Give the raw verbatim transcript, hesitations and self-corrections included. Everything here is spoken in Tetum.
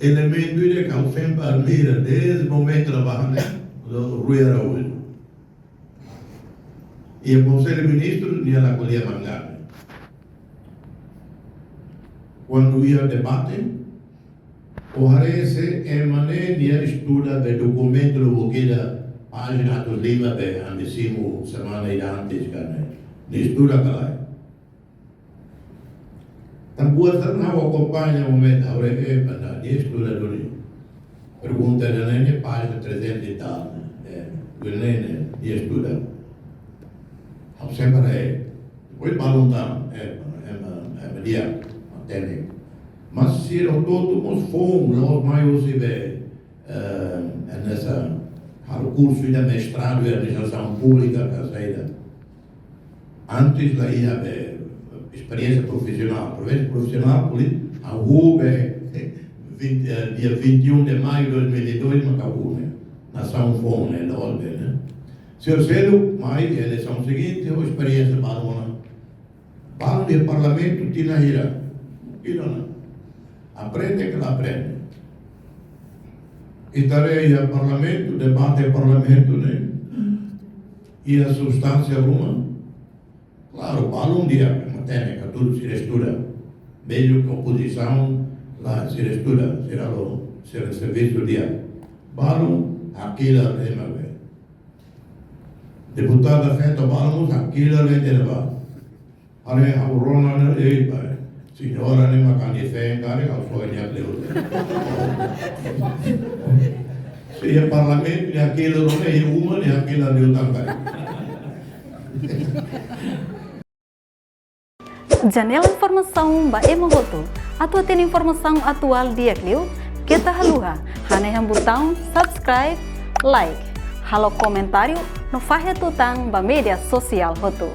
Elementu ida ke ha'u sempre admira desde momentu ne'ebá, ne'e, Rui Araújo. Iha Konsellu Ministru, nia la ko'alia mangá. Kuandu iha debate, o haree se ema ne'e nia estuda be dokumentu lubuk ida, pájina atus lima be, ami simu semana ida antes ka ne'e. Nia estuda ka lae. Tan buat tan ha'u akompaña momentu, ha'u haree, eh, banda, nia estuda duni. Pergunta ida-ne'e, pájina trezentos e tal, eh, ida-ne'e, nia estuda. Ha'u sempre, eh, oi balun tan, eh, eh, eh, eh, di'ak, matenek. Mas sira hotu-hotu mós foun, la'ós mai husi be, eh, hanesan, halo kursu ida mestradu iha administrasaun públika ka saida. Antes la iha be esperiénsia profisionál, profisionál polítika, ha'u be vinte, eh, dia vinte e um de maio de dois mil e dois, mak ha'u ne'e, nasaun foun ne'e, la olbe ne'e. Señór Selu, mai eleisaun seguinte, ho esperiénsia balun ona. Balun iha parlamentu tinan hira. Ida-ne'e. Aprende ka la aprende. Ita haree iha parlamentu, debate parlamentu ne'e. Iha substánsia ruma. Klaru, balun di'ak, matenek, ka tudu sira estuda. Mezmu ke opozisaun, la sira estuda, sira halo, sira servisu di'ak. Balun, hakilar ema be. Deputada feto balun, hakilar ema be. Haree ha'u rona ne'e, ei, pai. Señora ne'e mak ha'u-nia feen karik, ha'u soe nia leu. Se iha parlamentu nia hakilar rona, iha uma nia hakilar liután karik. Janela informasaun ba ema hotu. Atu hatene informasaun atuál di'ak liu, keta haluha hanehan butaun subscribe, like, halo komentáriu no fahe tutan ba média sosiál hotu.